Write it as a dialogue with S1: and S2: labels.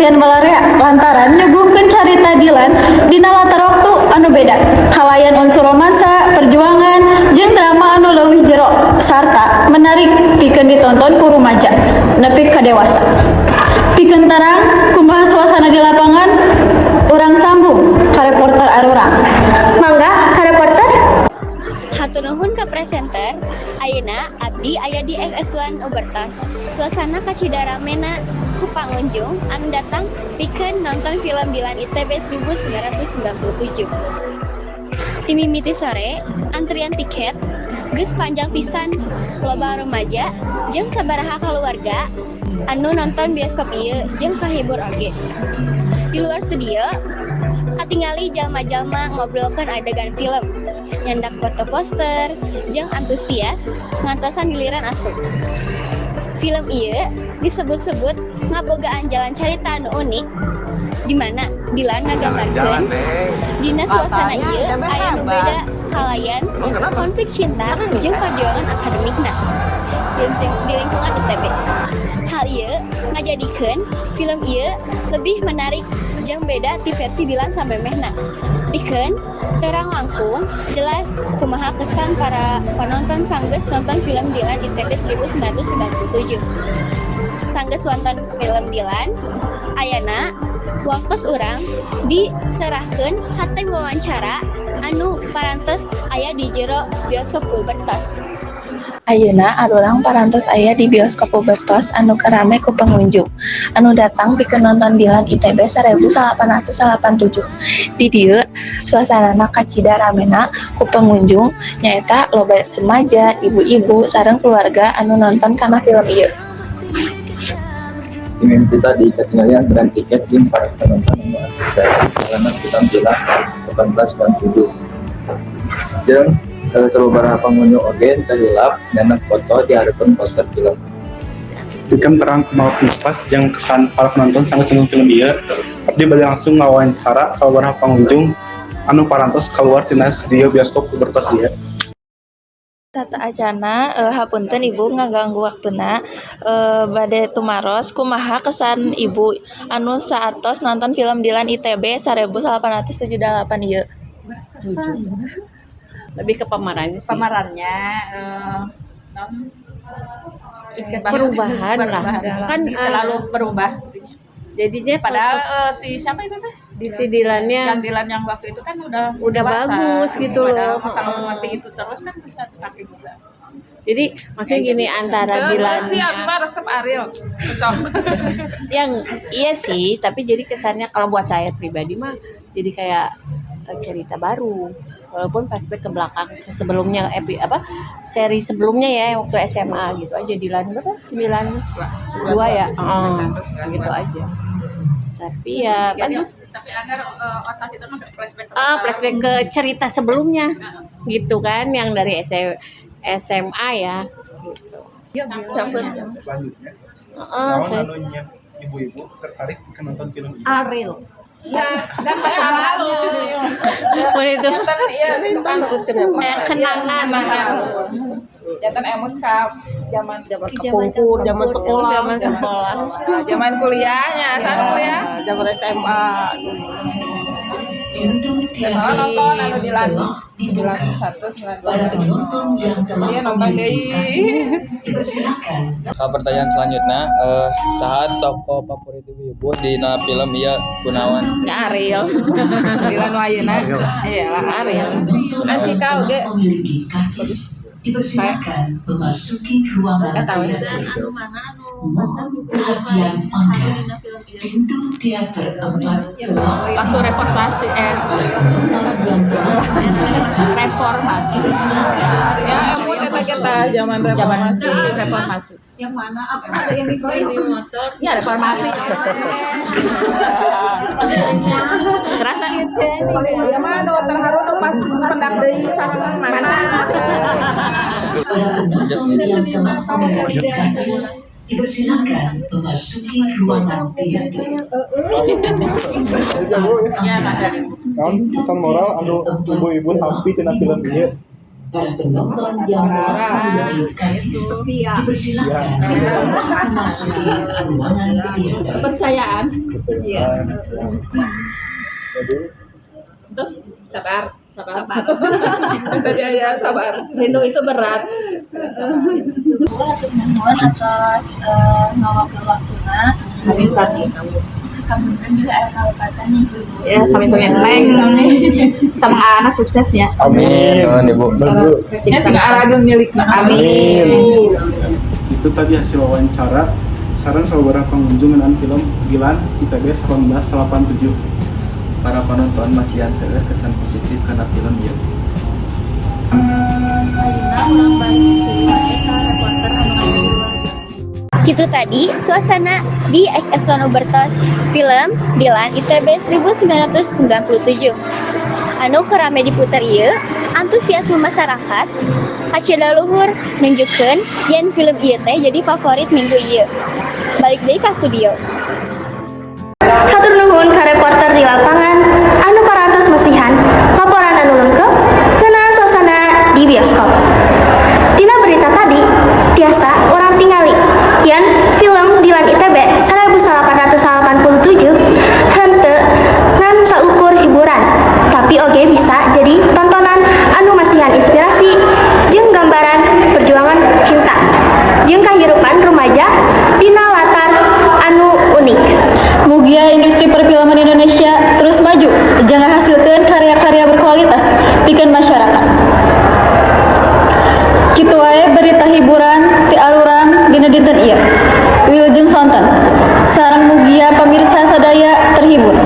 S1: perhatian balarea lantaran nyuguhkeun carita Dilan dina latar waktu anu beda. Kalayan unsur romansa, perjuangan, jeung drama anu leuwih jero sarta menarik pikeun ditonton ku rumaja nepi ka dewasa. Pikeun terang kumaha suasana di lapangan, urang sambung ka reporter arurang. Mangga ka reporter.
S2: Hatur nuhun ka presenter. Ayeuna abdi aya di SS1 Ubertos. Suasana kacida ramena ku pangunjung anu datang pikeun nonton film Dilan ITB 1997. Ti mimiti sore, antrian tiket geus panjang pisan. Loba remaja jeung sabaraha keluarga anu nonton bioskop ieu jeung kahibur oge. Di luar studio, katingali jalma-jalma ngobrolkeun adegan film, nyandak foto poster, jeung antusias ngantosan giliran asup. Film ieu disebut-sebut ngabogaan jalan carita anu unik di mana Dilan ngagambarkeun dina suasana ieu aya nu beda kalayan konflik cinta jeung perjuangan akademikna di lingkungan ITB. Hal ieu ngajadikeun film ieu lebih menarik jeung beda ti versi Dilan samemehna. Pikeun terang langkung jelas kumaha kesan para penonton sanggeus nonton film Dilan ITB 1997. Sanggeus nonton film Dilan, ayana waktos urang diserahkeun ka tim wawancara anu parantos aya di jero bioskop Ubertos.
S3: Ayeuna arurang parantos aya di bioskop Ubertos anu keur rame ku pengunjung anu datang pikeun nonton Dilan ITB 1887. Di dieu suasanana kacida ramena ku pengunjung, nyaeta loba remaja, ibu-ibu, sareng keluarga anu nonton kana film ieu.
S4: Mimiti tadi katingali antrean tiket jeung para penonton anu antusias karena film Dilan 1897. Jeung sababaraha pengunjung oge teu hilap nyandak foto di hareupeun poster film.
S5: Pikeun terang kumaha pendapat jeung kesan para penonton sanggeus nonton film ieu, abdi bade langsung ngawawancara sababaraha pengunjung anu parantos keluar tina studio bioskop Ubertos ieu.
S3: Sateuacanna, hapunten Ibu ngaganggu waktuna, bade tumaros kumaha kesan Ibu anu saatos nonton film Dilan ITB 1878 ieu?
S6: Berkesan.
S7: Lebih ke pemerannya sih.
S6: Pemerannya non
S7: Perubahan lah.
S6: Perubahan.
S7: Kan,
S6: selalu berubah.
S7: Jadinya
S6: Padahal
S7: fokus
S6: si siapa itu teh?
S7: Si Dilannya.
S6: Yang Dilan yang waktu itu kan udah
S7: Udah
S6: dewasa.
S7: Bagus gitu
S6: Padahal
S7: loh.
S6: mah kalau masih itu terus kan bisa kepake juga.
S7: Jadi maksudnya gini, antara Dilan
S8: Sih, abi mah resep Ariel. Cocok.
S7: Yang iya sih, tapi jadi kesannya kalau buat saya pribadi mah jadi kayak cerita baru. Walaupun flashback ke belakang ke sebelumnya apa seri sebelumnya ya, waktu SMA gitu aja. Dilan berapa? 92 ya? Heeh, gitu aja. Tapi ya
S6: Jadi,
S7: bagus.
S6: Tapi akhir otak kita mah flashback ke
S7: Ah, flashback ke cerita sebelumnya gitu kan, yang dari SMA ya gitu.
S5: Selanjutnya,
S7: Heeh,
S5: naon
S7: saya
S5: anu ibu-ibu tertarik ke nonton film ini?
S9: Ariel.
S6: Enggak masa lalu.
S7: Boleh itu.
S8: Janten iya gitu kan.
S7: Kayak kenangan.
S8: Masa lalu. Janten emut ka zaman
S9: Zaman kepungkur, zaman sekolah.
S7: Zaman sekolah.
S8: Zaman kuliahnya, saat kuliah.
S9: Zaman SMA.
S8: Malah nonton anu Dilan 91 92. Dia nonton deui.
S4: Ka pertanyaan selanjutnya, saha tokoh favorit ibu dina film ieu, kunaon?
S7: Ya, Ariel.
S8: Dilan nu ayeuna. Iya lah.
S7: Ariel.
S8: Kan Cika oge.
S10: Memiliki karcis dipersilakan memasuki ruangan
S8: Nggak tahu.
S10: Teater.
S3: Anu mana anu
S10: Mohon perhatian Anda. Pintu teater 4 telah
S6: Waktu reformasi
S10: Para penonton yang telah memiliki karcis
S6: reformasi.
S10: dipersilakan
S8: Ya, emut eta kita zaman
S6: Zaman
S8: reformasi.
S6: Reformasi.
S9: Yang mana? Apa ada yang di
S6: Motor. Ya, reformasi. Kerasa.
S8: Ya mah nu terharu nu pas pendak deui sareng mana.
S10: Para penonton yang telah memiliki karcis dipersilakan memasuki ruangan teater.
S6: Ya, ada.
S5: Naon pesan moral anu ibu-ibu tampi tina film ieu?
S10: Para penonton yang telah memiliki karcis dipersilakan memasuki ruangan teater.
S6: Kepercayaan. Iya.
S5: Jadi
S6: Terus sabar, sabar.
S8: Tadi ya sabar.
S6: Rindu itu berat.
S3: Bu, hatur nuhun atas ngawakil waktuna.
S6: Sami-sami.
S3: Hapunten bilih aya kalepatan nih, Ibu.
S6: Ya, sami-sami neng. Sama anak sukses ya.
S4: Amin. Nuhun, Ibu.
S8: Ya sing arageng milik.
S6: Amin.
S5: Itu tadi hasil wawancara sareng sababaraha pengunjung ngeunaan film Dilan ITB 1887.
S4: Para penonton masihan seueur kesan positif kana film ieu.
S3: Ayeuna urang balik deui wae ka reporter anu aya di luar.
S2: Kitu tadi suasana di XS1 Ubertos film Dilan ITB 1997. Anu keur rame diputer ieu, antusiasme masyarakat kacida luhur nunjukkeun yen film ieu teh jadi favorit minggu ieu. Balik deui ka studio.
S1: Hatur nuhun ka reporter di lapangan anu parantos masihan laporan anu lengkap ngeunaan suasana di bioskop. Tina berita tadi, tiasa urang tingali yen film Dilan ITB 1887 henteu ngan saukur hiburan, tapi oge bisa jadi tontonan anu masihan inspirasi jeung gambaran perjuangan cinta jeung kahirupan remaja dina latar anu unik. Mugia industri perfilman Indonesia terus maju, jeung ngahasilkeun karya-karya berkualitas pikeun masyarakat. Kitu wae berita hiburan ti arurang dina dinten ieu. Wilujeng sonten. Sareng mugia pamirsa sadaya terhibur.